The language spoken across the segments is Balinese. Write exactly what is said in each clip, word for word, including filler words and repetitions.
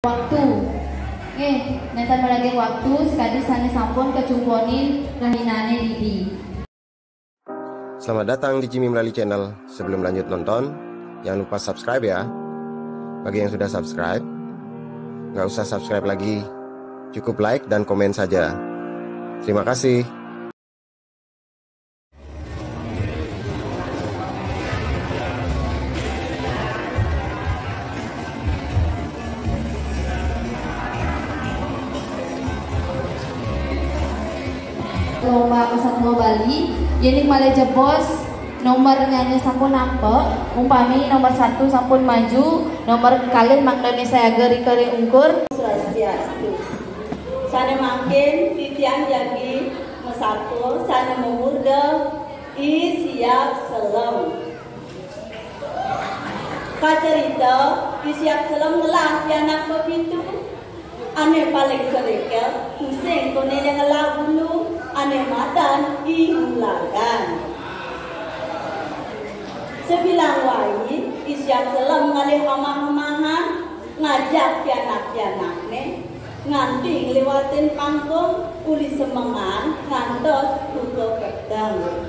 Waktu. Eh, nénten madaging waktu, sakadi sané sampun kacumponin rahinané Didi. Selamat datang di Jimmy Melali Channel. Sebelum lanjut nonton, jangan lupa subscribe ya. Bagi yang sudah subscribe, nggak usah subscribe lagi. Cukup like dan komen saja. Terima kasih. Lomba Pasar Tua Bali, yéning malih jebos nomornyané sampun nampek, umpami nomor satu sampun maju, nomor kalih mangdané sayaga rika ring ungkur. Swastiastu. Sané mangkin titiang jagi masatua sané mamurda I Siap Selem. Kacarita, I Siap Selem ngelah pianak pepitu. Ané paling kerikil, tusing koné ia ngelah bulu, ané madan I Ulagan. Sabilang wai, I Siap Selem ngalih amah-amahan, ngajak pianak-pianakné, nganti ngliwatin pangkung, uli semengan ngantos buka peteng.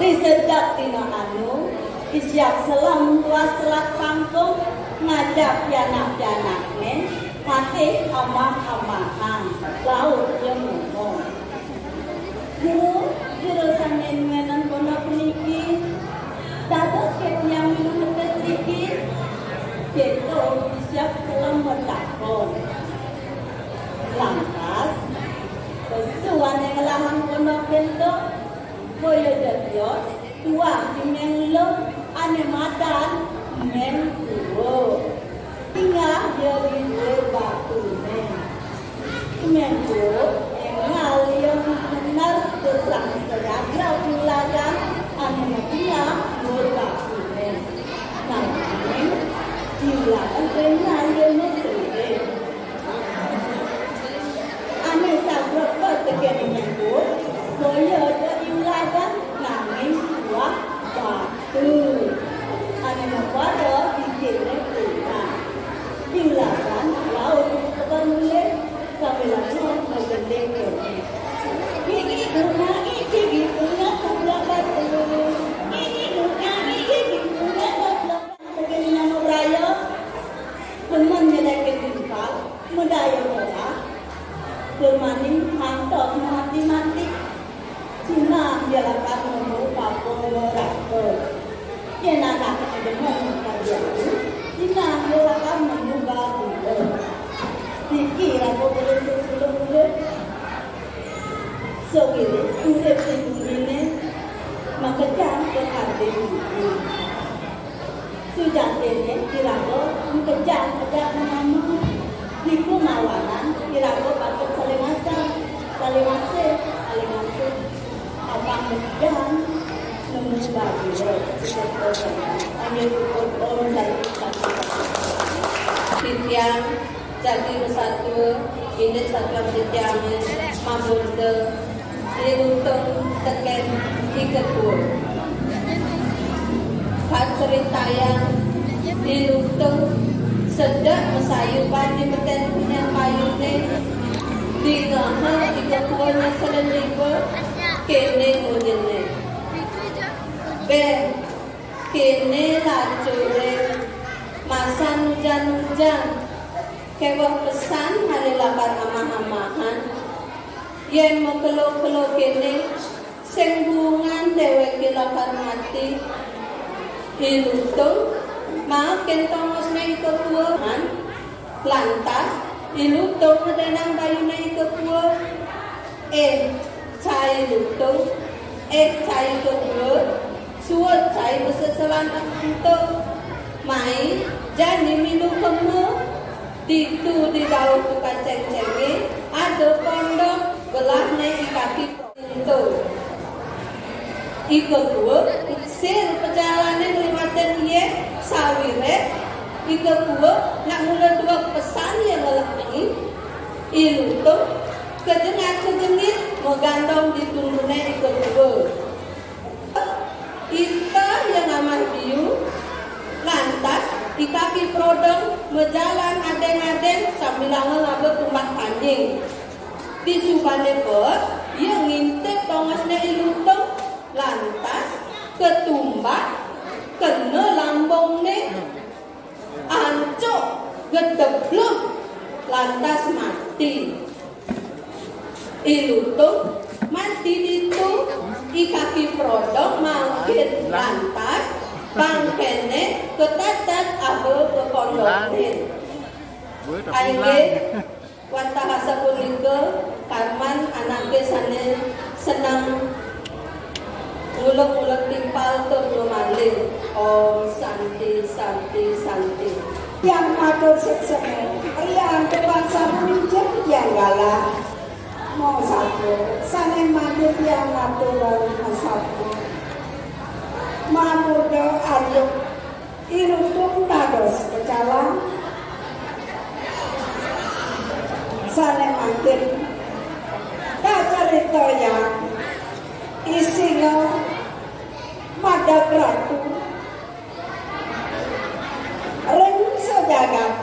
Ri sedek dina anu, I Siap Selem tuah selat pangkung, ngajak pianak-pianakné, ngatih amah-amahan, laut ia ngomong. Jero, jero sané nuénang pondok puniki, dados ké titiang milu netes mriki? Kéto I Siap Selem matakon. Lantas, pesu ané ngelahang pondok kéto, boya jatios, tuah I Méng Luh, ané madan I Méng Tua. Singgah ia di duur batuné. Méng Tua, énggal ia bener tur sang sayaga I Ulagan, ané matinggal duur batuné. Nanging, I Ulagan énggal ia maturé. Ané sagrepet tekén I Méng Tua, boya ja I Ulagan, nanging tuah batu. Ané mapada bijiné punah. I Ulagan laut tekan mulih, sambilanga magending kéné. Gigi punah, gigi punah, sablak batu. Gigi punah, gigi punah, sablak batu. Tekén I Nano Braya, demen nyedekin timpal, madaya olah, tur mani ngantos mati-mati. Sinah ia lakar nemu papa neraka. Yén anakné demen karya, sinah ia lakar nemu bagia. Niki raga boleh sesuluh urip. Sawiréh urip ning buminé makejang tur adil niki. Sujatiné iraga makejang ajak mama. Ditu mawanan iraga patut saling asah, saling asih, saling asih. Apang makejang nemu bagia. Ayo, Om Santi, Santi. Titiang jagi masatua, indik satuan titiangé, mamurda, I Lutung tekén I Ketua. Kacritayang I Lutung sedek masayuban di metén punyan bayuné, dingeha I Ketua nyeselin liba, kéné munyiné. Béh, kéné lacuré, masan ujan-ujan. Kéweh pesan ngalih lakar amah-amahan. Yén makelo-kelo kéné, sing buungan déwéké lakar mati. I Lutung, maaf kén tongosné I Ketua. Lantas, I Lutung ngedenang bayuné I Ketua. Eh, cai Lutung, eh, cai Ketua, suud cai maseselan ento. Mai, jani milu kema. Ditu di dauh tukad céngcéngé, ada pondok belahné I Kaki Pronto. I Ketua, sir pejalané ngliwatin ia, sawiréh I Ketua nak mula dua pesan ia ngelah mai. I Lutung, kejengit-kejengit, magandong di tundunné I Ketua. Ita ia ngamah diu, lantas Kaki Prodong majalan adéng-adéng sambilanga ngaba tumbak panjing. Disubané pét, ia ngintip tongosné I Lutung, lantas katumbak kena lambungné, ancuk, gedeblug, lantas mati. I Lutung mati ditu, I Kaki Prodong mangkin lantas, bangkéné katetet aba ka pondokné. Inggih, wantah asapunika karman anaké sané seneng nguluk-nguluk timpal tur lumaling. Om Santi, Santi, Santi. Tiang matur suksma, riantukan sapunika tiang galah. Mau sapu, sané mangkin tiang matur masapa. Mamurda ayu, I Lutung dados pecalang. Sané mangkin kacaritayang I Singa madag ratu ring sajagat,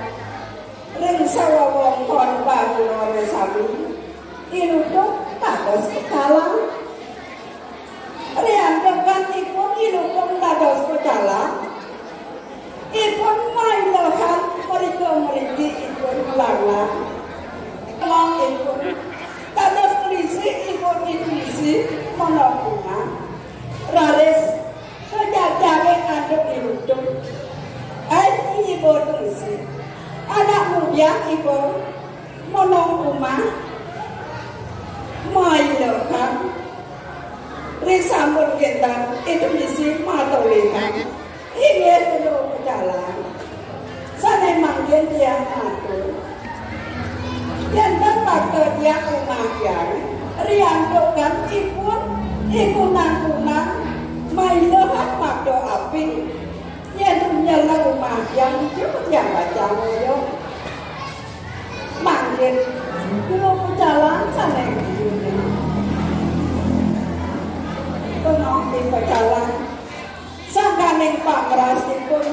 ring sawewengkon Bangurané sami, I Lutung dados pecalang. Riantukan ipun I Lutung dados pecalang, ipun mailehan mrika mriki ipun langlang. Langlang ipun dados kelisih ipun I Tumisi Monongkungan. Raris kajajagé antuk I Lutung. Ai, Ibu Tumisi. Anak mudian ipun Monongkungan mailehan. Risambut kénten I Tumisi matulihan. Inggih, Guru Pecalang. Sané mangkin tiang matur. Yén ten bakta tiang umah tiang, riantukan ipun, ipun nangkunang mailehan bakta aping. Yén nyeleng umah tiang, ijo tiang pacang ngoyong. Mangkin Guru Pecalang sané nggih. Penuh di Pecalang. Sangkaning pangrastipun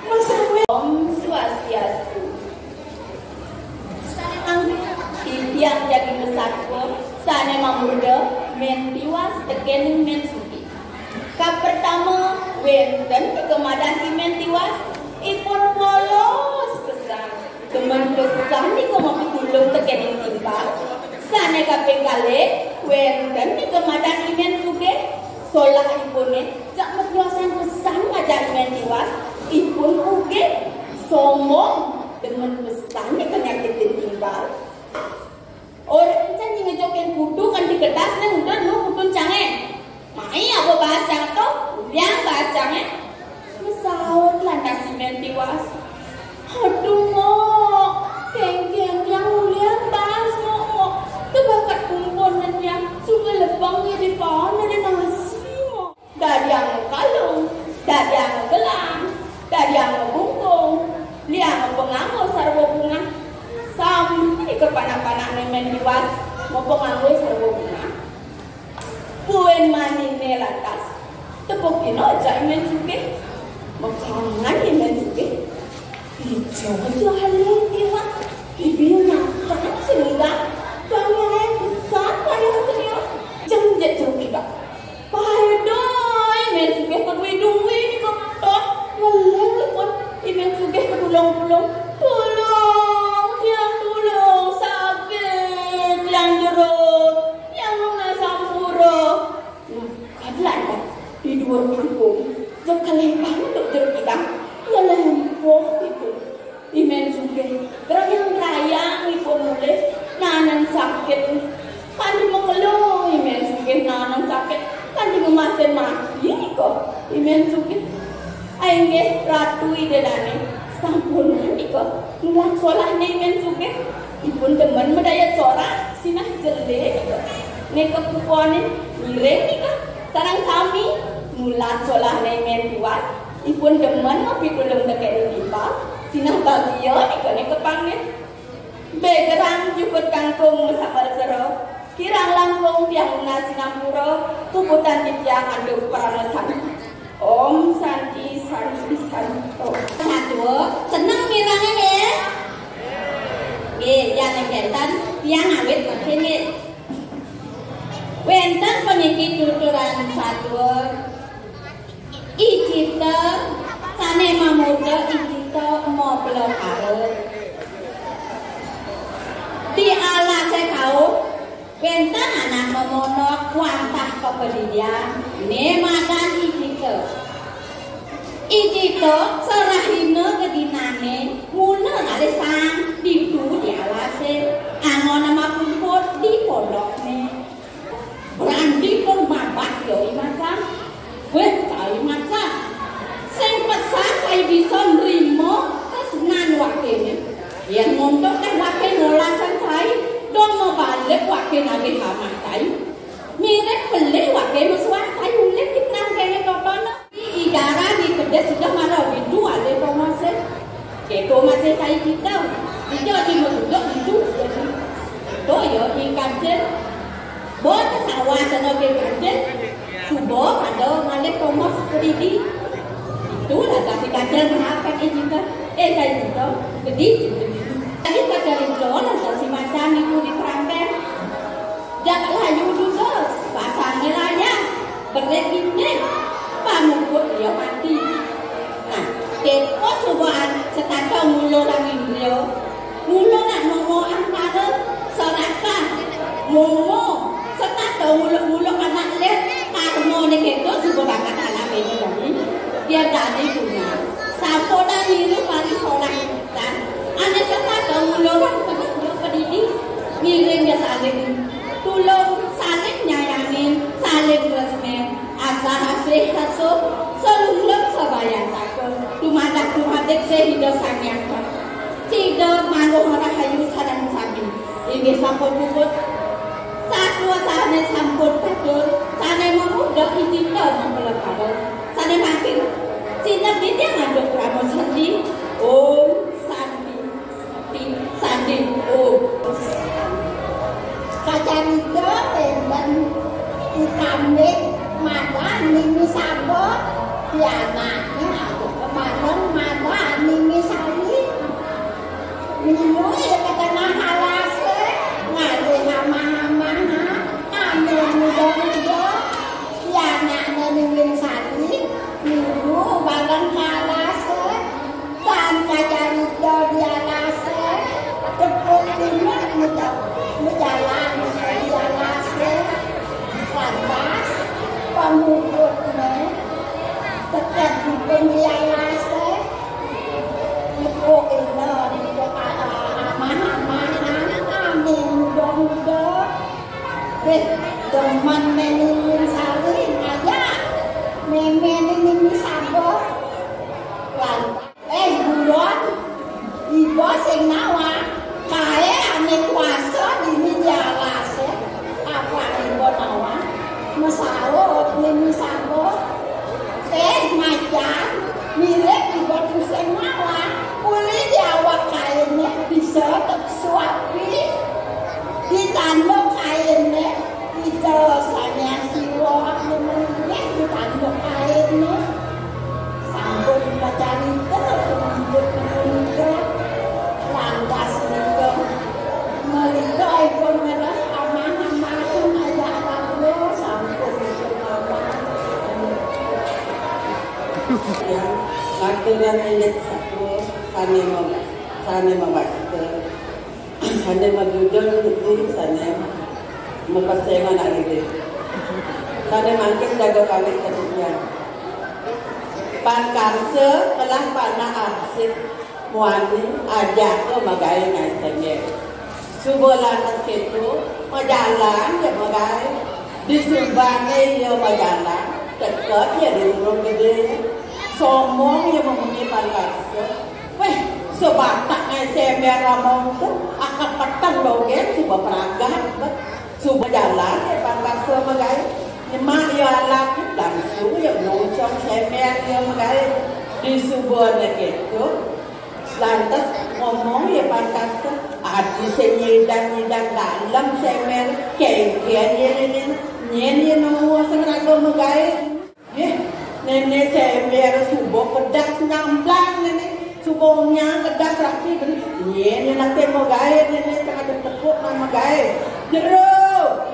mesruwi. Om Swastiastu. Titiang jagi masatua sané mamurda Mén Tiwas tekéning Mén Sugih. Kapertama, wénten nika madan I Mén Tiwas, ipun polos pesan. Demen pesan nika mapitulung tekéning timpal. Sané kaping kalih, wénten nika madan I Mén Sugih. Solahipuné, jak matiosan pesan ngajak I Mén Tiwas, ipun ugi sombong, demen pesan nika nyakitin timpal. Orang can ngejokin kudu kanti kertas né udah nu kudun cangé. Mai apa bahas cangé to? Uliang bahas cangé. Masaut lantas I Mén Tiwas. Aduh, Mok. Kéngkén tiang uliang bahas, Mok, Mok. Teu bakat kumpul tiang. Sungai Lebang ya di paon ada nasi, Mok. Dadiang kalung, dadiang gelang, dadiang bungkung, liang panganggo sarwa bungah. Sami nika panak-panakné Mén Tiwas mapanganggo sarwa bungah. Buin maniné lantas, tepukina jak I Mén Sugih. Makangan I Mén Sugih. Ijo ja halé Tiwas. Ibi natan sehingga banyaé besar payah senia. Jam jejak nika. Paéda I Mén Sugih kadué-dué nika. Toh, ngelingipun I Mén Sugih kadulung-dulung. "Tulung, tiang tulung, sakit tiang jero, tiang nunas ampura." Nah, kadlan di duur panggung. Jekelé banget jero kidang. Ngelempoh ipun. I Mén Sugih, krayang-krayang ipun mulih, nanan sakit. Kanti makelo I Mén Sugih nanan sakit, kanti ngemasin mati nika I Mén Sugih. Inggih Ratu Ida Dané, sampun nika nulak solahné I Mén Sugih. Ipun demen madaya corak, sinah jelé nika. Nika pupuané ngiring nika, sareng sami nulak solahné I Mén Tiwas. Ipun demen mapitulung tekéning timpal, sinah bagia nika né kapanggih. Begerang jukut kangkung masambel sera, kirang langkung tiang nunas sinampura, puputang titiang antuk parama santi. Om Santi. Satua, seneng mirengang nggih? Nggih, yen nggih ten, tiyang awit mangke nggih. Wenten puniki tuturan satua, Icita, sane mamuda Icita mabela kara. Di alase kauh, wenten anak mamonok wantah kapadidian, ne madan Icita. Icita sarahina gedinane mula ngalih sang ditu di alase, angona mapuput di pondokne. Brandi tur mabak ya I Macan. Weh, cai Macan. Sing pesan cai bisa nrima tresnan wakene. Yen ngontok teh wake ngolasan cai, dong mabalik wake nagih amah cai. Mirip pelih wake mesuan cai ulih di penangkene totone. Ijaran di kedis sudah mara bindu ale tongose. Keto masih cai kita. Ija di meduduk bindu. To ya di kancil. Bon sawah sana ke kancil. Suba pada ngalih tongos kedidi. Itulah kasih kancil maafkan eh kita. Eh cai kita. Kedis. Tadi pacarita lah si Macan itu di Kerangkeng. Jak layu dudos, pasang layah, berit ginting, pamuput dia mati. Nah, keto suba setata ngulurang indria, ngulurang momo angkara, serakah, momo, setata nguluk-nguluk anak leh, karmane keto suba bakat alame dadi. Dia dadi tunas. Sampun niru parisolah. Ane sesat dong ulung tengah dong pedidi, ngiring ya saling tulung, saling nyayangin, saling resmen, asah asih asuh, selunglung sabayan takun, tumadak tumadik sehingga sanyang. Sida mangguh rahayu sareng sami. Inggih sampun puput. Satua sane sampun katur, sane mamuda icinta mempelekara. Sane mangkin, sineb titiang ngandhut krama sandi. Om Santi, Santi, Santi, Om. Sacarita wenten ikambing madan Nini Saba, pianakne madan madan Nini Sari. Minggu ya ke tengah alase, ngalih amah-amahan, ambil muda-muda, pianakne Nini Sari, minggu bareng alase. Tan kacarita di alase, tepuk lima ngeja-, ngejalan di alase. Lantas, pamuputne, teked dipun di alase. Tepuk ina, tepuk a-, a-, amah-amahan, ane muda-muda. Weh, demen Nini Sari, ngajak. Meme Nini Saba. Lantas. Eh, buron, iba sing nawang, kae ane kuasa dini di alase, apa iba nawang, mesaup Nini Saba. Eh, Macan, mirip iba tusing nawang, uli di awak kaene bisa teksu api, di tanduk kaene. Ida Sang Hyang Siwa anu manggih di tanduk kaene. Sampun pacarita pamuput punika. Lantas nika, malika ipun ngereh amah-amahan ajak rauh sampun ipun mapan. Ngaturang indik satua sane ma-, sane mawasta. Sane majudul niki sane mapesengan arire. Sane mangkin jaga kawit ketiga. Pan karsa kelah panak arsik muani ajaka magae ngae sengge. Suba lantas keto, majalan ya magae. Di surbane ya majalan, teked ya di Gunung Gede. Sombong ya memunyi pan karsa. Weh, sebatak ngae sember among tu, akap peteng dogen suba pragat, bet. Suba jalan, eh, pantas suba magae. Nyemak ya alat, langsung ya nongcong sember ya magae. Di suba ne keto, lantas ngomong ya pantas tu, ati sing nyidang-nyidang dalem sember, kengken ya lilin, nyen ya nemu sing raga magae. Nggih, Nené sember suba kedas nyamblang nené. Suba nyang kedas rapi ben. Yén nak té magaé nené sing ada tepuk nang magaé. Jero,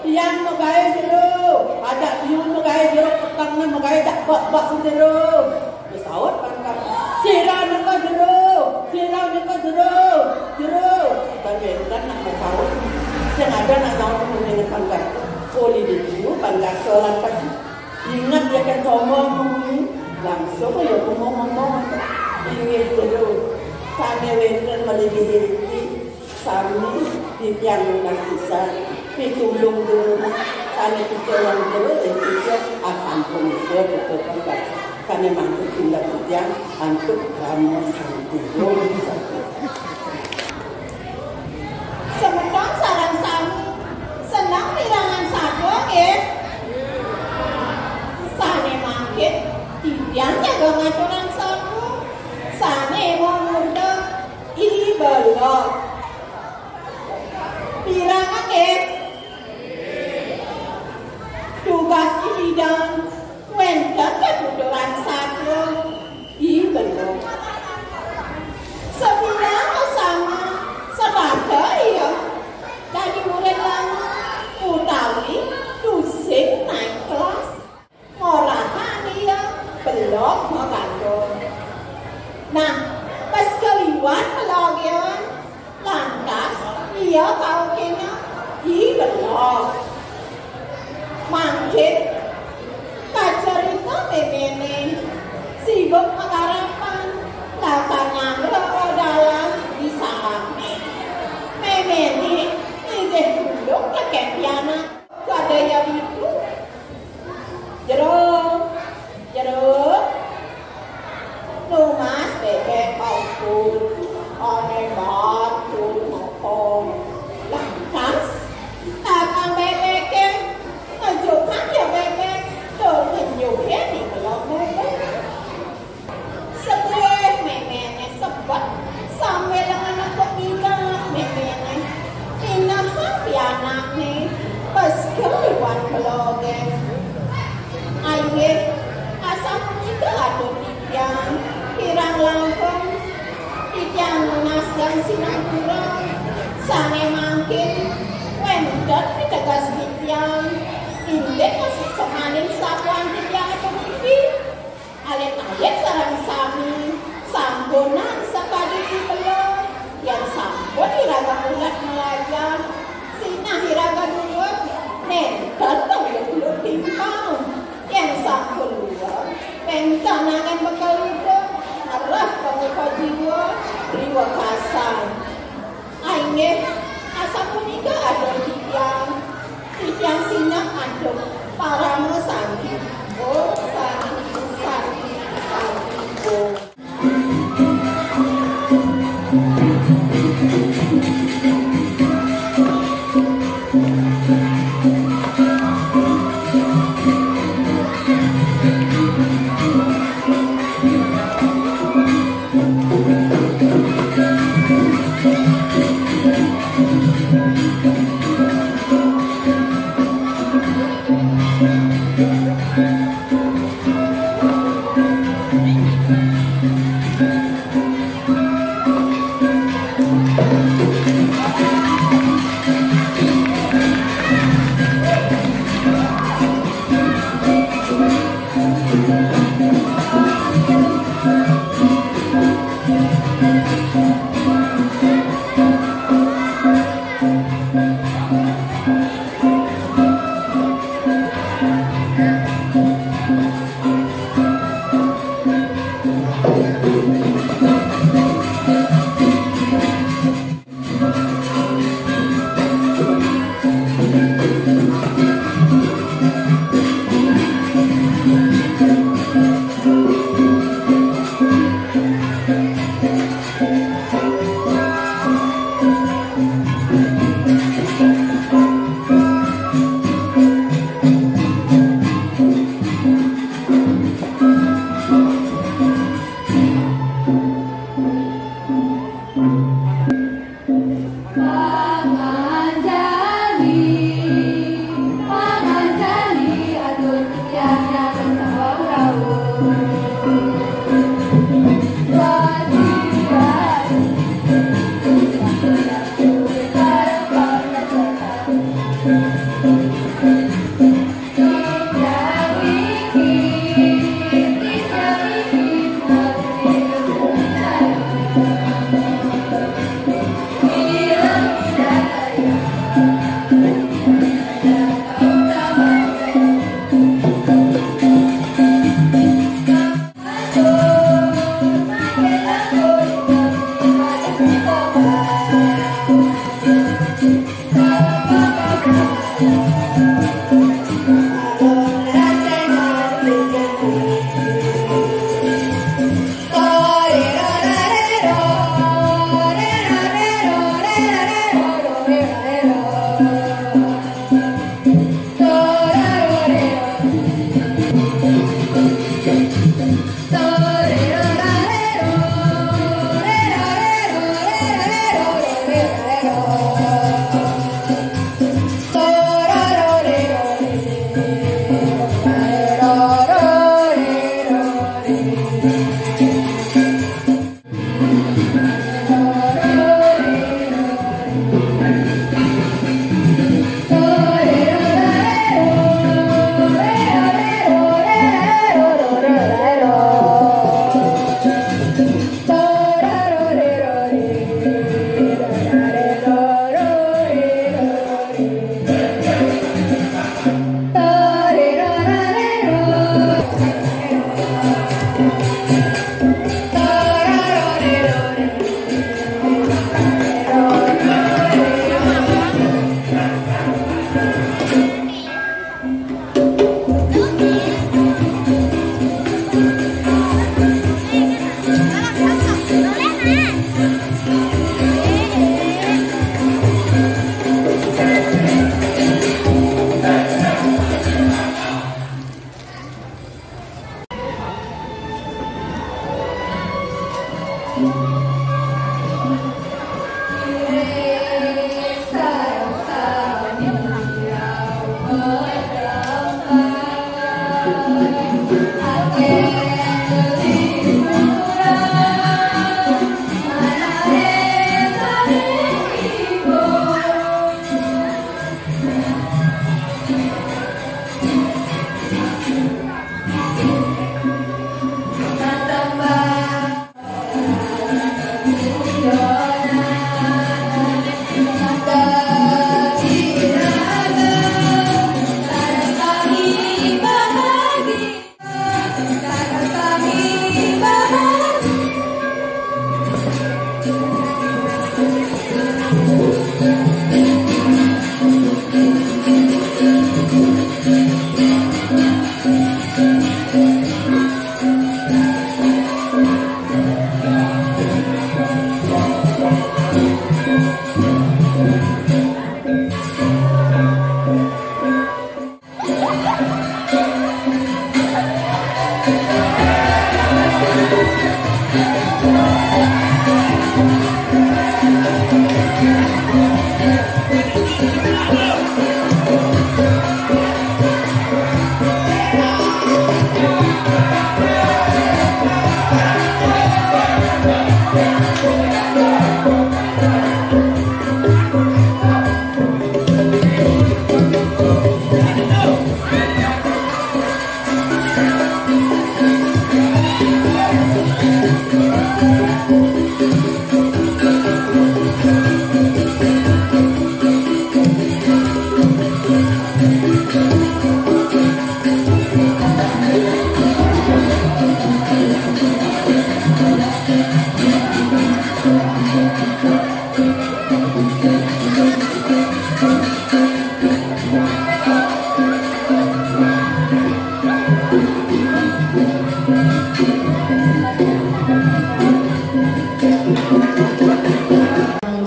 tiang magaé jero. Ada biu magaé jero, petang nang magaé tak bak-bak jero. Disaut pangkat. Sira neka jero, sira neka jero, jero. Kan wénten nak disaut. Sing ada nak nyaut mengene pangkat. Uli ditu pangkat solat pas inget ya kan sombong mengene. Langsung ya ngomong-ngomong. Inggih jero. Sané wénten malih iki. Sami titiang nunas pisan pitulung dulur sané titiang dulur ing titiang asampun nika tutup pembas sané mangke tindak titiang antuk Rama Santi. Semeton sareng sami seneng mirengang satua nggih? Sané mangkin titiang jaga ngaturang satua sané wong murda. Ih, belog. Pirengang nggih? Tugas ipun wénten tetuturan satua. Ih, belog. Sebilang sama, sebata iya. Dadi murid lama, utawi tusing naik kelas. Ngorahang iya belog magantung. Nah, pas kaliwat belog iya, lantas iya kaukina, "Ih, belog." Mangkin kacarita méméné sibuk magarapan, lakar nyanggra odalan di sarang. Méméné nitih tulung tekén pianak. Kadaya ditu. Jero, jero. Nunas bébék ampun, ané batu mokong. Lantas, tatang bébéké ngejukang ya bébék, tur ngenyuhé di belog bébék. Sebuah méméné sebet sambil ngenepuk idak méméné. Inahang pianakné, pas kaliwat belogé. Inggih, asapunika atur titiang, kirang langkung titiang nunas geng sinampuran. Sané mangkin wénten piteges titiang, indik masih semaning sapuan titiang atur niki. Alit-alit sareng sami, sampunang sakadi dibela. Yén sampun iraga ulet malayan, sinah iraga duwur, nénten tong uluk timpang. Yén sampun luwung, pénten angen bekel idup, ngerah pemuka jiwa, driwa kasar. Inggih, asapunika atur titiang. Titiang sinah antuk parama santi. Om santi, santi, santi, om.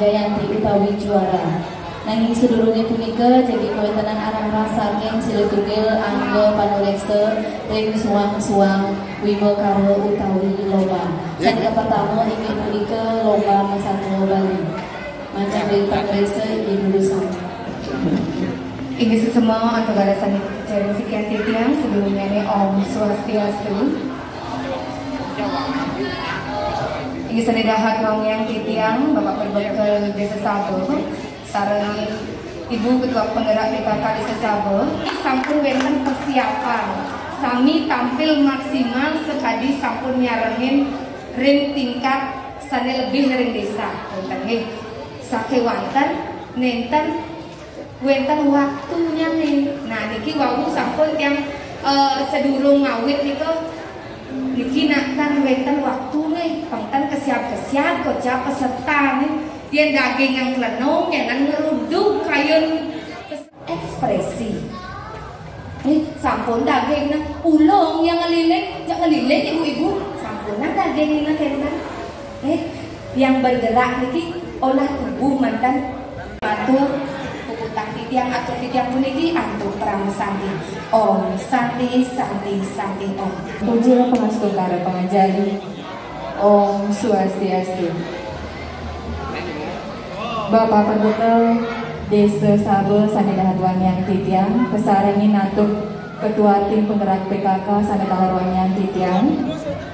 Jayanti utawi juara. Nanging sadurungé punika, jagi kawéntenan arah-arah saking silih tunggil angga panuréksa ring suang-suang wimbakara utawi lomba. Sané kapertama inggih punika lomba masatua Bali. Manjang ring panuréksa inggih durusang. Inggih suksma antuk galasan jaring sikian titiang, sadurungnyané Om Swastiastu. Inggih sané dahat wangiang titiang, Bapak Perbekel Désa Saba, sareng Ibu Ketua Penggerak P K K Désa Saba, sampun wénten persiapan. Sami tampil maksimal sakadi sampun nyarengin ring tingkat sané lebih ring désa. Wénten nggih. Sakéwanten nénten wénten waktunyané. Nah, niki wau sampun tiang, eh, sadurung ngawit nika, niki nak tan wénten waktuné, pang tan kesiap-kesiap kocap pesertané. Yén daging yang klenung, jangan ngeruduk kayun ekspresi. Eh, sampun dagingnya ulung yang ngeliling, yang ngeliling ibu-ibu, sampunan dagingnya kénten. Eh, yang bergerak niki olah tubuh manten. Matur puputang titiang, atur titiang puniki antuk parama santi. Om Santi, Santi, Santi, Om. Puji pangastuti para panganjali. Om Swastiastu. Bapak Perbekel Désa Saba sané dahat wangiang titiang, kasarengin antuk Ketua Tim Penggerak P K K sané taler wangiang titiang,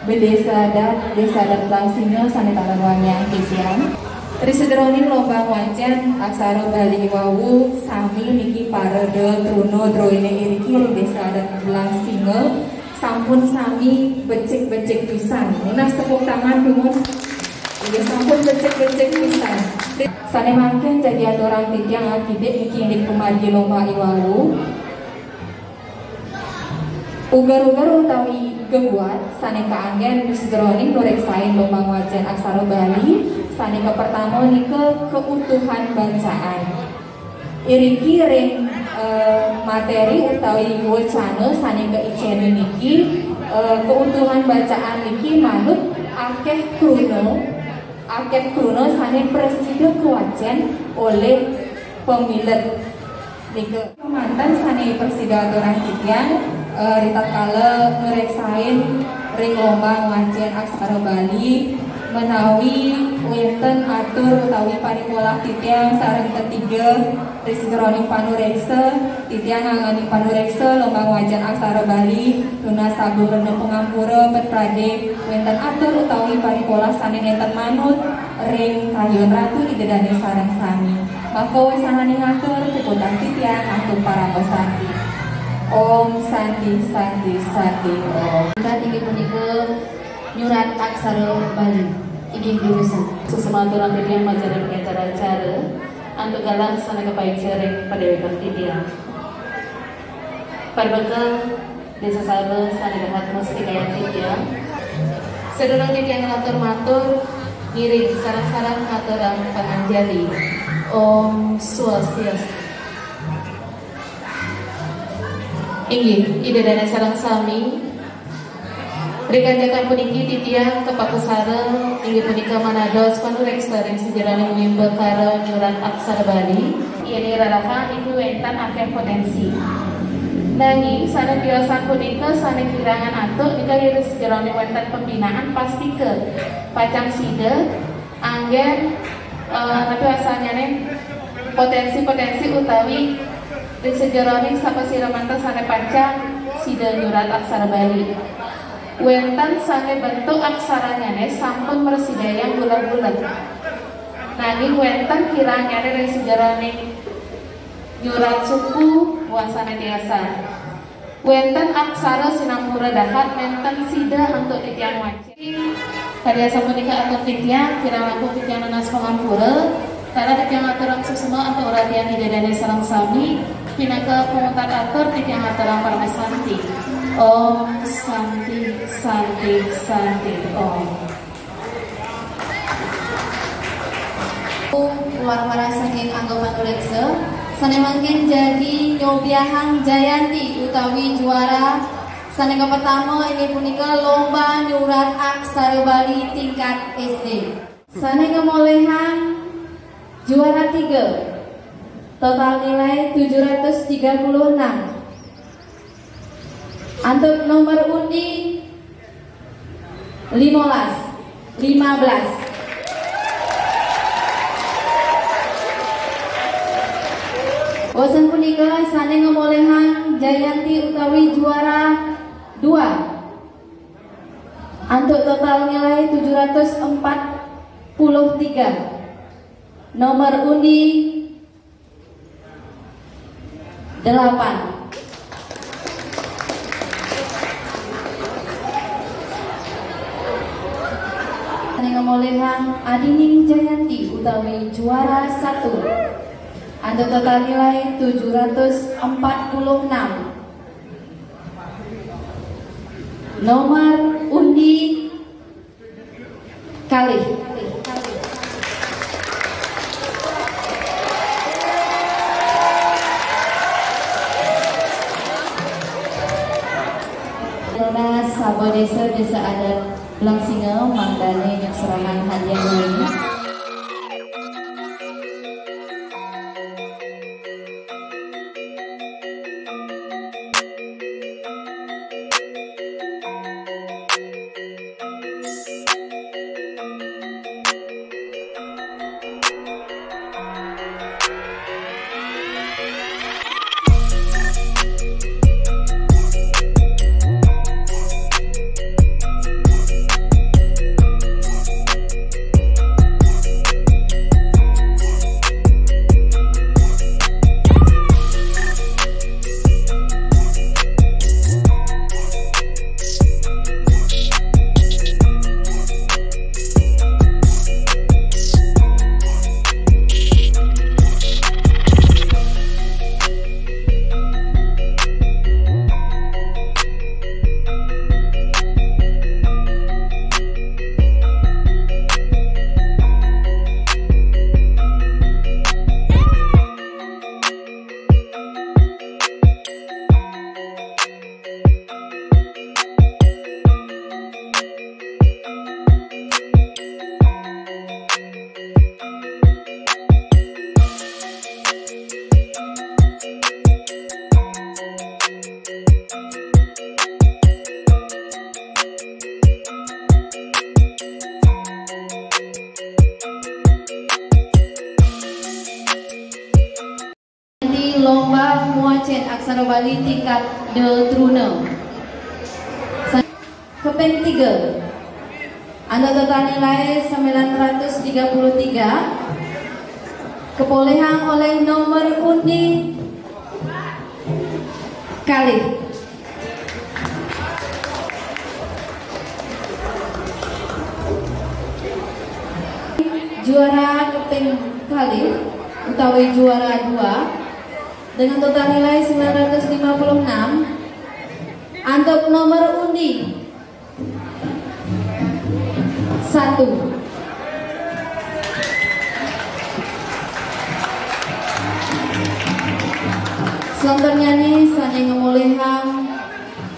Bendésa Adat Désa Adat Belang Singa sané taler wangiang titiang. Ri sajeroning lomba ngwacén aksara Bali wau, sami niki para dra truna droiné iriki ring Désa Adat Belang Singa, sampun sami becik-becik pisan. Nunas tepuk tangan dumun. Inggih sampun becik-becik pisan. Sané mangkin jagi aturang titiang akidik niki indik pamargi lomba iwau. Uger-uger utawi geguat sané kaanggén sajeroning nuréksain lomba ngwacén aksara Bali sané kapertama nika keutuhan bacaan. Iriki ring, eh, materi utawi wacana sané kaicénin niki, eh, keutuhan bacaan niki manut akéh kruna, akéh kruna sané prasida kawacén olih pamilet nika. Manten sané prasida aturang titiang, eh, ritatkala nuréksain ring lomba ngwacén aksara Bali, menawi wénten atur utawi paripurna titiang sareng tetiga ring sajeroning panuréksa, titiang nganggénin panuréksa lomba ngwacén aksara Bali, nunas saburna pangampura, pradé wénten atur utawi paripurna sané nénten manut ring kayun Ratu Ida Dané sareng sami. Maka wésanganing atur, puputang titiang antuk parama santi. Om Santi, Santi, Santi, Om. Inggih punika nyurat aksara Bali. Inggih durusang. Suksma aturang titiang majeng ring acara-acara antuk galah sané kapaica ring padéwékan titiang. Perbekel Désa Saba sané dahat mustikayang titiang. Sadurung titiang nglantur matur, ngiring sareng-sareng ngaturang panganjali. Om Swastiastu. Inggih, Ida Dané sareng sami. Ring ajakan puniki titiang kapakusara inggih punika manados panuréksa ring sajeroning wimbakara nyurat aksara Bali. Yén rarahan niki wénten akéh poténsi. Nanging sané tiosan punika sané kirangan antuk nika ring sajeroning wénten pembinaan pastika pacang sida anggén, eh, napi wastanyané, poténsi-poténsi utawi ring sajeroning sapasira manten sané pacang sida nyurat aksara Bali. Wénten sané bentuk aksaranyané sampun mrasidayang buleg-buleg. Nanging wénten kirangnyané ring sajeroning nyurat suku wastané tiosan. Wénten aksara sinampura dahat nénten sida antuk titiang wacén. Kadi asapunika atur titiang, kirang langkung titiang nunas pangampura. Taler titiang ngaturang suksma antuk uratian Ida Dané sareng sami, pinaka pamungkas atur titiang ngaturang parama santi. Om Santi, Santi, Santi, Om. Wara-wara saking angga panureksa, sane mangkin jagi nyobiahang jayanti utawi juara sane kapertama inggih punika lomba nyurat aksara Bali tingkat S D. Sane ngamolehang juara tiga, total nilai tujuh ratus tiga puluh enam. Antuk nomor undi lima belas, lima belas. Bosen punika sane ngamolehang jayanti utawi juara dua. Antuk total nilai tujuh ratus empat puluh tiga. Nomor undi delapan. Sane ngamolehang Adining Jayanti utawi juara satu. Antuk total nilai tujuh ratus empat puluh enam. Nomor undi kalih. Tunas saba desa, Desa Adat Belangsinga, mangdane nyerahang hadiah ini. Lomba muacen aksara Bali tingkat de truna. Sa-, keping tiga. Antuk total nilai sembilan ratus tiga puluh tiga. Kapolehang oleh nomor undi kalih. Juara keping kalih utawi juara dua dengan total nilai sembilan ratus lima puluh enam. Antuk nomor undi satu. Selanturnyane sane ngamolehang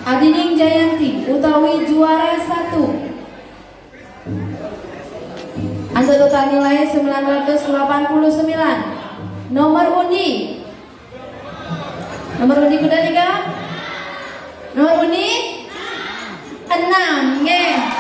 Adining Jayanti utawi juara satu. Antuk total nilai sembilan ratus delapan puluh sembilan. Nomor undi. Nomor undi kuda tiga. Nomor undi enam, nggih.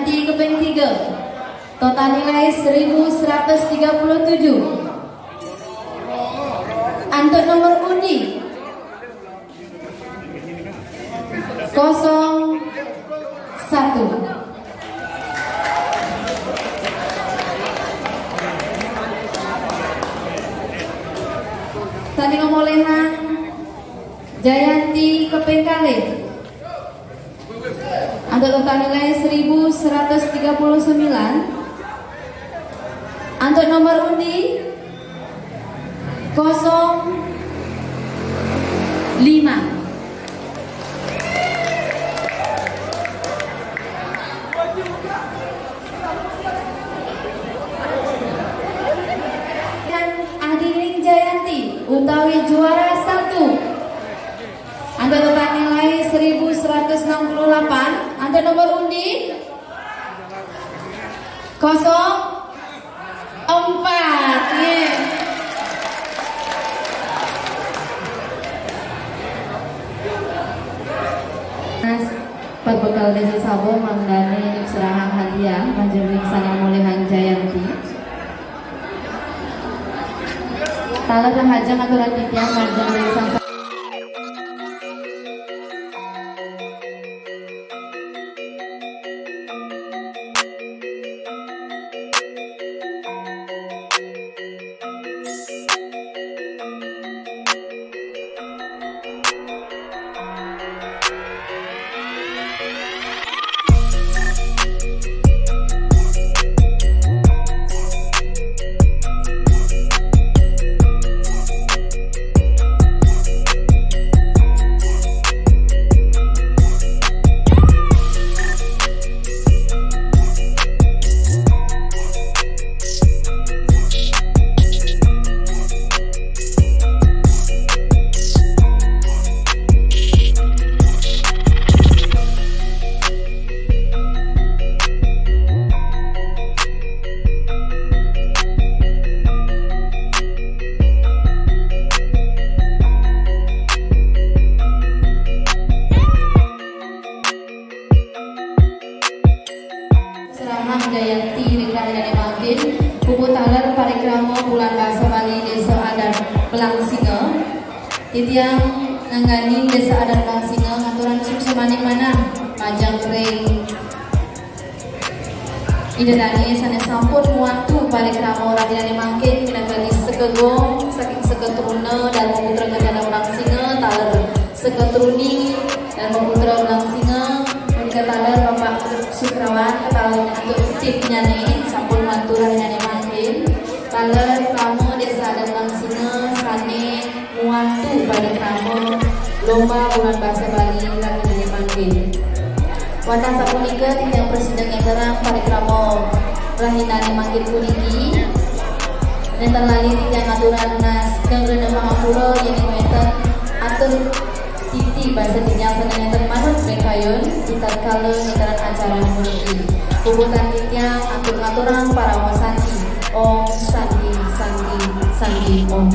Di keping tiga, total nilai seribu seratus tiga puluh tujuh. Untuk nomor undi kosong satu. Tadi ngomolehang Jayanti keping kalih. Untuk total nilai seribu seratus tiga puluh sembilan. Untuk nomor undi kosong lima. Dan Adining Jayanti utawi juara satu. Untuk total nilai seribu seratus enam puluh delapan. Untuk nomor undi kosong empat. Nggih. Mas, Perbekal Desa Sabo mangdane nyerahang hadiah majeng ring Sang Amolihang Jayanti. Taler rahajeng aturan titiang majeng ring Sang Serahang Jayanti ring rahinané mangkin, puput taler parikrama Bulan Basa Bali Désa Adat Belangsinga. Titiang ngangganin Désa Adat Belangsinga ngaturang suksmaning manah majeng ring Ida dané sané sampun ngwantu parikrama rahinané mangkin, minangka seka gong saking seka truna Darma Putra Kencana Belangsinga, taler seka truni Darma Putra Belangsinga, punika taler Bapak Sukrawan, taler antuk tipnyané sampun ngwantu rahinané mangkin, taler krama Désa Adat Belangsinga sané ngwantu parikrama Lomba Bulan Basa Bali rahinané mangkin. Wantah sapunika titiang prasida ngénterang parikrama rahinané mangkin puniki. Nénten lali titiang ngaturang nunas geng rena pangampura yéning wénten atur titi basa titiang sané nénten manut ring kayun ritatkala ngénterang acara puniki. Puputang titiang antuk ngaturang parama santi. Om Santi, Santi, Santi, Om.